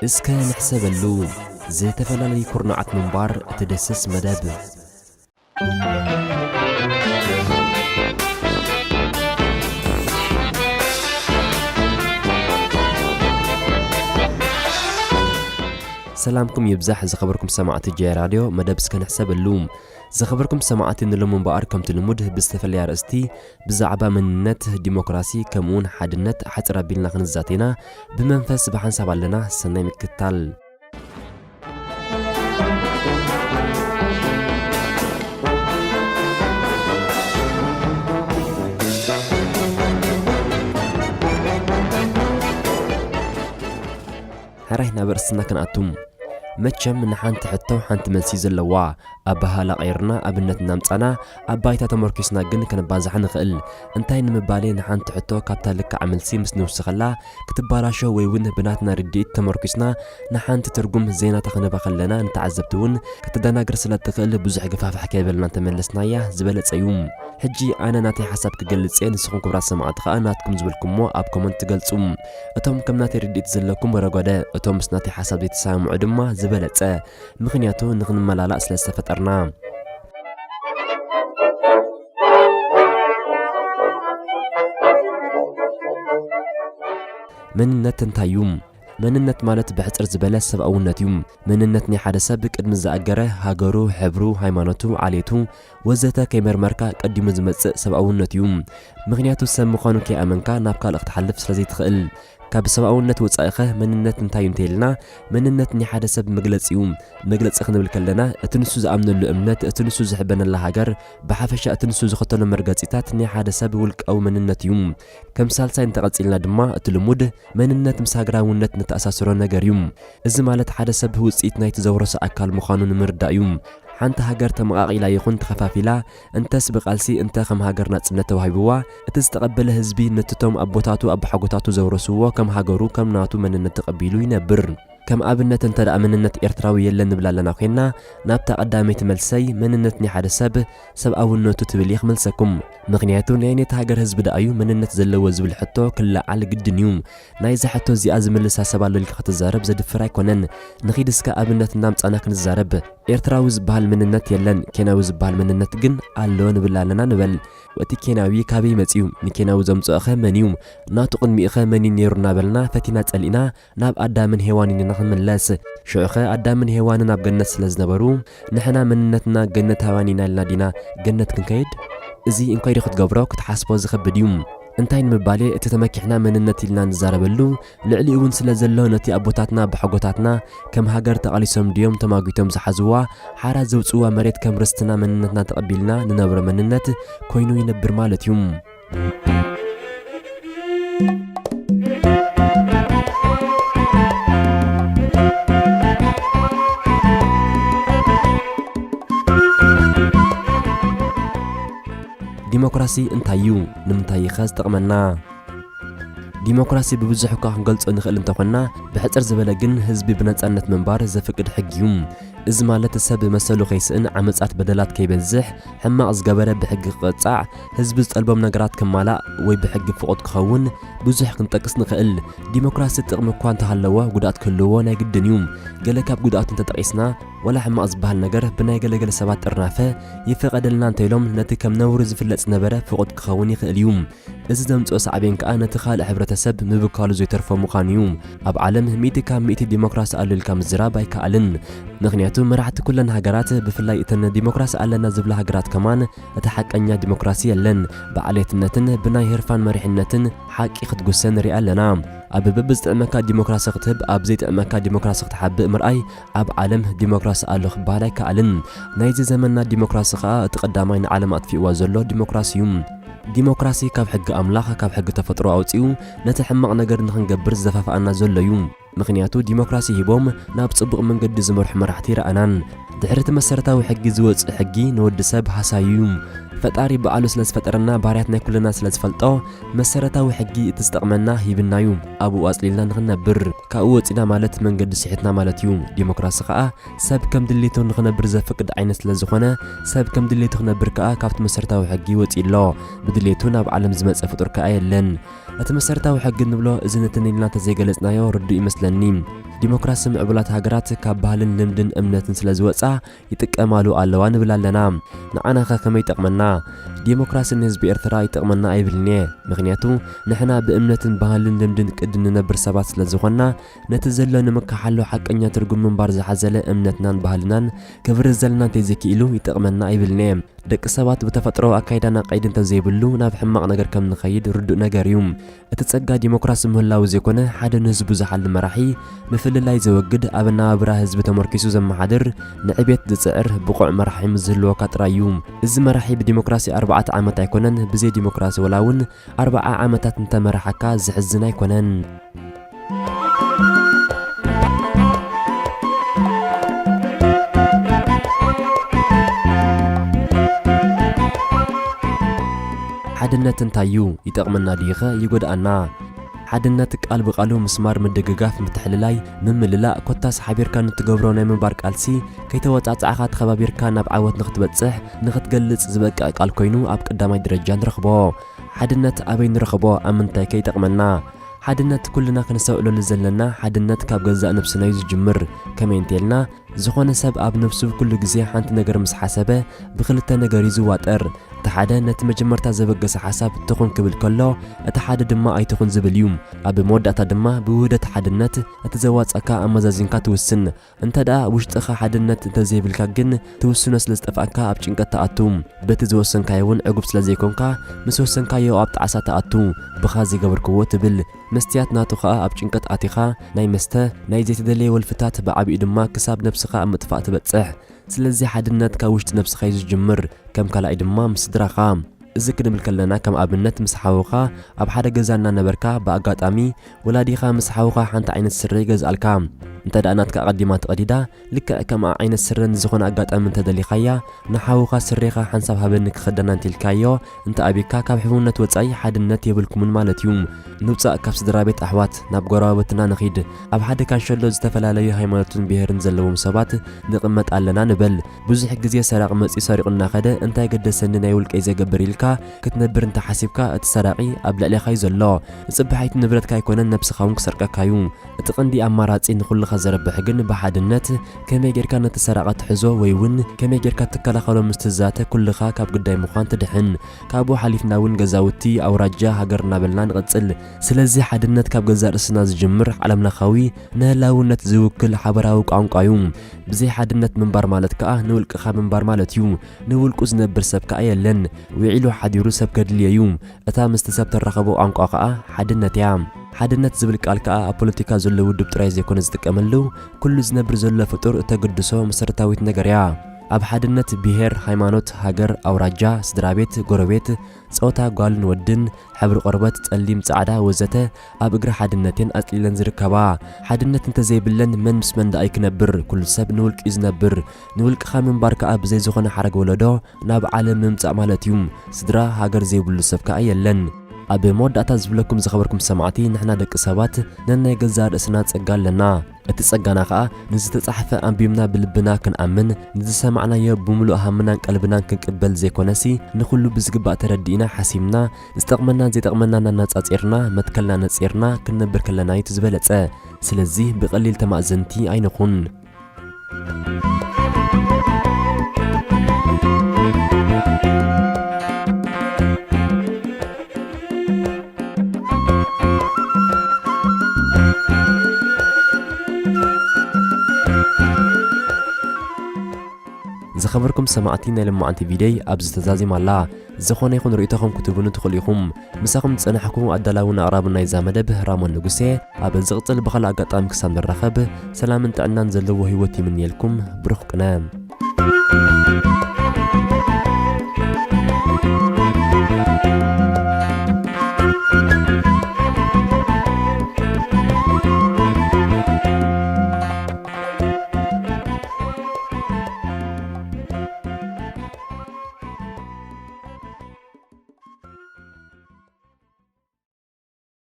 እስከ ንሕሰበሉ፣ ዝተፈላለዩ ኩርናዓት ምንባር እትድህስስ መደብ። ሰላምኩም ይብዛሕ ዝኸበርኩም ሰማዕቲ ጀ ራድዮ፣ መደብ እስከ ንሕሰበሉ። ዝኸበርኩም ሰማዕቲ፣ ንሎሚ እምበኣር ከምቲ ልሙድ ብዝተፈለየ ኣርእስቲ ብዛዕባ መንነት፣ ዲሞክራሲ፣ ከምኡውን ሓድነት ሓጽር ኣቢልና ክንዛተ ኢና። ብመንፈስ ብሓንሳብ ኣለና። ሰናይ ምክትታል። ሕራይ ናብ ኣርእስትና ክንኣቱ። መቸም ንሓንቲ ሕቶ ሓንቲ መልሲ ዘለዋ ኣበሃህላ ቀይርና ኣብነት እናምጻና ኣብ ባይታ ተመርኪስና ግን ከነባዝሓ ንኽእል። እንታይ ንምባል ንሓንቲ ሕቶ ካብታ ልክዓ መልሲ ምስ ንውስኸላ ክትበላሾ ወይ እውን ብናትና ርድኢት ተመርኪስና ንሓንቲ ትርጉም ዘይናታ ክንህባ ከለና ንተዓዘብቲ እውን ክትደናግር ስለ እትኽእል ብዙሕ ግፋሕፋሕ ከይበልና እንተመለስናያ ዝበለጸ እዩ። ሕጂ ኣነ ናተይ ሓሳብ ክገልጽ እየ፣ ንስኹም ክቡራት ሰማዕቲ ከኣ ናትኩም ዝበልኩሞ ኣብ ኮመንት ትገልጹ። እቶም ከም ናተይ ርድኢት ዘለኩም ረጓደ፣ እቶም ምስ ናተይ ሓሳብ ዘይተሰማምዑ ድማ ዝበለጸ። ምኽንያቱ ንኽንመላላእ ስለ ዝተፈጠርና። መንነት እንታይ እዩ? መንነት ማለት ብሕጽር ዝበለ ሰብኣውነት እዩ። መንነት ናይ ሓደ ሰብ ቅድሚ ዝኣገረ ሃገሩ፣ ሕብሩ፣ ሃይማኖቱ፣ ዓሌቱ ወዘተ ከይመርመርካ ቀዲሙ ዝመጽእ ሰብኣውነት እዩ። ምኽንያቱ ሰብ ምዃኑ ከይኣመንካ ናብ ካልእ ክትሓልፍ ስለ ዘይትኽእል። ካብ ሰብኣውነት ወጻኢኸ መንነት እንታይ እዩ እንተኢልና፣ መንነት ናይ ሓደ ሰብ መግለጺ እዩ። መግለጺ ክንብል ከለና፣ እቲ ንሱ ዝኣምነሉ እምነት፣ እቲ ንሱ ዝሕበነላ ሃገር፣ ብሓፈሻ እቲ ንሱ ዝኸተሎ መርገጺታት ናይ ሓደ ሰብ ውልቃዊ መንነት እዩ። ከም ሳልሳይ እንተቐጺልና ድማ፣ እቲ ልሙድ መንነት ምስ ሃገራውነት ንተኣሳስሮ ነገር እዩ። እዚ ማለት ሓደ ሰብ ውጽኢት ናይቲ ዘውረሶ ኣካል ምዃኑ ንምርዳእ እዩ። ሓንቲ ሃገር ተመቓቒላ ይኹን ተኸፋፊላ፣ እንተስ ብቃልሲ እንተ ከም ሃገር ናጽነት ተዋሂብዋ፣ እቲ ዝተቐበለ ህዝቢ ነቲ ቶም ኣቦታቱ ኣቦሓጎታቱ ዘውረስዎ ከም ሃገሩ ከም ናቱ መንነት ተቐቢሉ ይነብር። ከም ኣብነት እንተ ደኣ መንነት ኤርትራዊ የለን ንብል ኣለና ኮይንና፣ ናብታ ቀዳመይቲ መልሰይ መንነት ናይ ሓደ ሰብ ሰብኣውነቱ ትብል እየ ክመልሰኩም። ምኽንያቱ ናይ ነቲ ሃገር ህዝቢ ደኣ እዩ መንነት ዘለዎ ዝብል ሕቶ ክለዓል ግድን እዩ። ናይዛ ሕቶ እዚኣ ዝምልሳ ሰብ ኣሎ ኢልካ ክትዛረብ ዘድፍር ኣይኮነን። ንኺድ እስከ ኣብነት እናምጻና ክንዛረብ። ኤርትራዊ ዝበሃል መንነት የለን፣ ኬንያዊ ዝበሃል መንነት ግን ኣሎ ንብል ኣለና ንበል። እቲ ኬንያዊ ካበይ መጺኡ? ንኬንያዊ ዘምጽኦኸ መን እዩ? ናቱ ቅድሚኡኸ መን እዩ ነይሩ እናበልና ፈቲና ጸሊእና ናብ ኣዳምን ሄዋንን ኢና ክንምለስ። ሽዑኸ ኣዳምን ሄዋንን ኣብ ገነት ስለ ዝነበሩ፣ ንሕና መንነትና ገነታውያን ኢና ኢልና ዲና ገነት ክንከይድ? እዚ እንኮይ ዶ ክትገብሮ ክትሓስቦ ዝኸብድ እዩ። እንታይ ንምባል እቲ ተመኪሕና መንነት ኢልና ንዛረበሉ፣ ልዕሊኡ እውን ስለ ዘሎ ነቲ ኣቦታትና ኣቦሓጎታትና ከም ሃገር ተቓሊሶም ድዮም ተማጒቶም ዝሓዝዋ ሓራ ዘውጽእዋ መሬት ከም ርስትና መንነትና ተቐቢልና ንነብሮ መንነት ኮይኑ ይነብር ማለት እዩ። ዲሞክራሲ እንታይ እዩ? ንምንታይ ኸ ዝጠቕመና? ዲሞክራሲ ብብዙሕ እኳ ክንገልጾ ንኽእል እንተኾንና፣ ብሕጽር ዝበለ ግን ህዝቢ ብነጻነት ምንባር ዘፍቅድ ሕጊ እዩ። እዚ ማለት ሰብ መሰሉ ከይስእን፣ ዓመጻት በደላት ከይበዝሕ፣ ሕማቕ ዝገበረ ብሕጊ ክቕጻዕ፣ ህዝቢ ዝጠልቦም ነገራት ክማላእ ወይ ብሕጊ ፍቑድ ክኸውን ብዙሕ ክንጠቅስ ንኽእል። ዲሞክራሲ ጥቕሚ እኳ እንተሃለዎ ጉድኣት ክህልዎ ናይ ግድን እዩ። ገለ ካብ ጉድኣቱ እንተጠቒስና፣ ወላ ሕማቕ ዝበሃል ነገር ብናይ ገለገለ ሰባት ጥርናፈ ይፈቐደልና እንተኢሎም ነቲ ከም ነውሪ ዝፍለጥ ዝነበረ ፍቑድ ክኸውን ይኽእል እዩ። እዚ ዘምጽኦ ሳዕቤን ከኣ ነቲ ካልእ ሕብረተሰብ ምብካሉ ዘይተርፎ ምዃኑ እዩ። ኣብ ዓለም ሚእቲ ካብ ሚእቲ ዲሞክራሲ ኣሎ ኢልካ ምዝራብ ኣይከኣልን። ምኽንያቱ መራሕቲ ኩለን ሃገራት፣ ብፍላይ እተን ዲሞክራሲ ኣለና ዝብላ ሃገራት ከማን፣ እቲ ሓቀኛ ዲሞክራሲ የለን። ብዓሌትነትን ብናይ ህርፋን መሪሕነትን ሓቂ ክትጉሰ ንርኢ ኣለና። ኣብ በብዝጥዕመካ ዲሞክራሲ ክትህብ፣ ኣብ ዘይጥዕመካ ዲሞክራሲ ክትሓብእ ምርኣይ፣ ኣብ ዓለም ዲሞክራሲ ኣሎ ክበሃል ኣይከኣልን። ናይዚ ዘመንና ዲሞክራሲ ከኣ እቲ ቀዳማይ ንዓለም ኣጥፊእዋ ዘሎ ዲሞክራሲ እዩ። ዲሞክራሲ ካብ ሕጊ ኣምላኽ፣ ካብ ሕጊ ተፈጥሮ ኣውጺኡ ነቲ ሕማቕ ነገር ንኽንገብር ዝደፋፍኣና ዘሎ እዩ። ምኽንያቱ ዲሞክራሲ ሂቦም ናብ ጽቡቕ መንገዲ ዝመርሑ መራሕቲ ረኣናን። ድሕሪ እቲ መሰረታዊ ሕጊ ዝወጽእ ሕጊ ንወዲ ሰብ ሃሳዩ እዩ። ፈጣሪ በዓሉ ስለ ዝፈጠረና ባርያት ናይ ኩልና ስለ ዝፈልጦ መሰረታዊ ሕጊ እቲ ዝጠቕመና ሂብና እዩ። ኣብኡ ኣጽሊልና ንኽንነብር። ካብኡ ወጺና ማለት መንገዲ ስሒትና ማለት እዩ። ዲሞክራሲ ከኣ ሰብ ከም ድሌቱ ንኽነብር ዘፍቅድ ዓይነት ስለ ዝኾነ ሰብ ከም ድሌቱ ክነብር ከኣ ካብቲ መሰረታዊ ሕጊ ወጺኡ ኣሎ። ብድሌቱ ናብ ዓለም ዝመጸ ፍጡር ከኣ የለን። እቲ መሰረታዊ ሕጊ እንብሎ እዚ ንትንልና እንተዘይገለጽናዮ ርዱእ ይመስለኒ። ዲሞክራሲ ምዕቡላት ሃገራት ካብ ባህልን ልምድን እምነትን ስለ ዝወጻ ይጥቀማሉ ኣለዋ ንብል ኣለና። ንዓናኸ ከመይ ይጠቕመና? ዲሞክራሲ ንህዝቢ ኤርትራ ይጠቕመና ኣይብልን'የ። ምኽንያቱ ንሕና ብእምነትን ባህልን ልምድን ቅድን ንነብር ሰባት ስለ ዝኾንና፣ ነቲ ዘሎ ንምክሓሎ ሓቀኛ ትርጉም ምንባር ዝሓዘለ እምነትናን ባህልናን ክብርዘልና እንተዘይክኢሉ ይጠቕመና ኣይብልን'የ። ደቂ ሰባት ብተፈጥሮ ኣካይዳና ቀይዲ እንተዘይብሉ ናብ ሕማቕ ነገር ከም ንኸይድ ርዱእ ነገር እዩ። እቲ ጸጋ ዲሞክራሲ ምህላው ዘይኮነ፣ ሓደ ንህዝቡ ዝሓሊ መራሒ፣ ምፍልላይ ዘወግድ፣ ኣብ ኣነባብራ ህዝቢ ተመርኪሱ ዘመሓድር፣ ንዕቤት ዝጽዕር ብቑዕ መራሒ ምስ ዝህልወካ ጥራይ እዩ። እዚ መራሒ ብዲሞክራሲ ኣርባዕተ ዓመት ኣይኮነን፣ ብዘይ ዲሞክራሲ ወላ እውን ኣርብዓ ዓመታት እንተመርሓካ ዘሕዝን ኣይኮነን። ሓድነት እንታይ እዩ? ይጠቕመና ድዩኸ ይጎድኣና? ሓድነት ቃል ብቓሉ ምስማር፣ ምድግጋፍ፣ ምትሕልላይ፣ ምምልላእ፣ ኮታስ ሓቢርካ ንትገብሮ ናይ ምንባር ቃልሲ ከይተወጻጻዕኻ ተኸባቢርካ ናብ ዓወት ንኽትበጽሕ፣ ንኽትገልጽ ዝበቅዕ ቃል ኮይኑ ኣብ ቀዳማይ ደረጃ ንረኽቦ። ሓድነት ኣበይ ንረኽቦ? ኣብ ምንታይከ ይጠቕመና? ሓድነት ኩልና ክንስተውዕለሉ ዘለና፣ ሓድነት ካብ ገዛእ ነብስና እዩ ዝጅምር። ከመይ እንተልና፣ ዝኾነ ሰብ ኣብ ነብሱ ኩሉ ግዜ ሓንቲ ነገር ምስ ሓሰበ፣ ብኽልተ ነገር እዩ ዝዋጠር። እቲ ሓደ ነቲ መጀመርታ ዘበገሰ ሓሳብ ትኹን ክብል ከሎ፣ እቲ ሓደ ድማ ኣይትኹን ዝብል እዩ። ኣብ መወዳእታ ድማ ብውህደት ሓድነት እቲ ዘዋጸካ ኣመዛዚንካ ትውስን። እንተ ደኣ ውሽጥኻ ሓድነት እንተዘይብልካ ግን፣ ትውስኖ ስለ ዝጠፍኣካ ኣብ ጭንቀት ትኣቱ። በቲ ዝወሰንካዮ እውን ዕጉብ ስለ ዘይኮንካ፣ ምስ ወሰንካዮ ኣብ ጣዕሳ ትኣቱ። ብኻ ዝገበርክዎ ትብል። መስትያት ናቱ ኸኣ ኣብ ጭንቀት ኣቲኻ፣ ናይ መስተ፣ ናይ ዘይተደለየ ወልፍታት፣ ብዓቢኡ ድማ ክሳብ ነብስኻ ኣብ ምጥፋእ ትበጽሕ። ስለዚ ሓድነት ካብ ውሽጢ ነብስኻ እዩ ዝጅምር፣ ከም ካልኣይ ድማ ምስ ስድራኻ። እዚ ክንብል ከለና፣ ከም ኣብነት ምስ ሓውኻ ኣብ ሓደ ገዛ እናነበርካ፣ ብኣጋጣሚ ወላዲኻ ምስ ሓውኻ ሓንቲ ዓይነት ስረ ይገዝኣልካ። እንተ ደኣ ናትካ ኣቐዲማ ተቐዲዳ፣ ልክዕ ከምኣ ዓይነት ስረ ንዝኾነ ኣጋጣሚ እንተደሊኻያ፣ ንሓውኻ ስሬኻ ሓንሳብ ሃበኒ ክኽደና እንቲልካዮ፣ እንተ ኣቢካ፣ ካብ ሕውነት ወጻኢ ሓድነት የብልኩምን ማለት እዩ። ንውጻእ ካብ ስድራ ቤት ኣሕዋት፣ ናብ ጎረባብትና ንኺድ። ኣብ ሓደ ካንሸሎ ዝተፈላለዩ ሃይማኖትን ብሄርን ዘለዎም ሰባት ንቕመጥ ኣለና ንበል። ብዙሕ ግዜ ሰራቒ መጺኡ ሰሪቑ እናኸደ፣ እንታይ ገደሰኒ ናይ ውልቀይ ዘገብር ኢልካ ክትነብር እንተሓሲብካ፣ እቲ ሰራቒ ኣብ ልዕሌኻ እዩ ዘሎ። ንጽባሒቱ ንብረትካ ኣይኮነን፣ ነብስኻ እውን ክሰርቀካ እዩ። እቲ ቀንዲ ኣማራጺ ንኹልኻ ዘረብሕ ግን ብሓድነት ከመይ ጌርካ ነቲ ሰራቒ ትሕዞ ወይ እውን ከመይ ጌርካ ትከላኸሎ ምስ ትዛተ ኩልኻ ካብ ግዳይ ምዃን ትድሕን። ካብኡ ሓሊፍና እውን ገዛውቲ፣ ኣውራጃ፣ ሃገር እናበልና ንቐጽል። ስለዚ ሓድነት ካብ ገዛእ ርእስና ዝጅምር ዓለምለኻዊ ንህላውነት ዝውክል ሓበራዊ ቋንቋ እዩ። ብዘይ ሓድነት ምንባር ማለት ከኣ ንውልቅኻ ምንባር ማለት እዩ። ንውልቁ ዝነብር ሰብ ከኣ የለን። ውዒሉ ሓዲሩ ሰብ ከድልዮ እዩ። እታ ምስቲ ሰብ ተራኸቦ ቋንቋ ከኣ ሓድነት እያ። ሓድነት ዝብል ቃል ከኣ ኣብ ፖለቲካ ዘሎ ውድብ ጥራይ ዘይኮነ ዝጥቀመሉ፣ ኩሉ ዝነብር ዘሎ ፍጡር እተግድሶ መሰረታዊት ነገር እያ። ኣብ ሓድነት ብሄር፣ ሃይማኖት፣ ሃገር፣ ኣውራጃ፣ ስድራ ቤት፣ ጎረቤት፣ ጾታ ጓልን ወድን፣ ሕብሪ ቆርበት፣ ጸሊም፣ ጻዕዳ፣ ወዘተ፣ ኣብ እግሪ ሓድነትን ኣጽሊለን ዝርከባ። ሓድነት እንተዘይብለን መን ምስ መን ደኣ ይክነብር? ኩሉ ሰብ ንውልቂ እዩ ዝነብር። ንውልቅኻ ምንባር ከኣ ብዘይ ዝኾነ ሓረግ ወለዶ ናብ ዓለም ምምጻእ ማለት እዩ። ስድራ፣ ሃገር ዘይብሉ ሰብ ከኣ የለን። ኣብ መወዳእታ ዝብለኩም ዝኸበርኩም ሰማዕቲ፣ ንሕና ደቂ ሰባት ነናይ ገዛእ ርእስና ጸጋ ኣለና። እቲ ጸጋና ኸኣ ንዝተጻሕፈ ኣንቢብና ብልብና ክንኣምን፣ ንዝሰማዕናዮ ብምሉእ ሃምናን ቀልብናን ክንቅበል ዘይኮነሲ፣ ንኹሉ ብዝግባእ ተረዲእና ሓሲብና፣ ዝጠቕመናን ዘይጠቕመናን ኣነጻጺርና፣ መትከልና ነጺርና ክንነብር ከለና እዩ እቲ ዝበለጸ። ስለዚ ብቐሊል ተማእዘንቲ ኣይንኹን። ዝኸበርኩም ሰማዕቲ፣ ናይ ልማዓንቲ ቪድዮይ ኣብዚ ተዛዚማ ኣላ። ዝኾነ ይኹን ርእይቶኹም ክትህቡኒ ትኽእሉ ኢኹም። ምሳኹም ዝጸናሕኩ ኣዳላውን ኣቕራብን ናይዛ መደብ ራሞን ንጉሴ። ኣብ ዝቕጽል ብኻልእ ኣጋጣሚ ክሳብ ንራኸብ፣ ሰላምን ጥዕናን ዘለዎ ህይወት ይምንየልኩም። ብሩኽ ቅነ።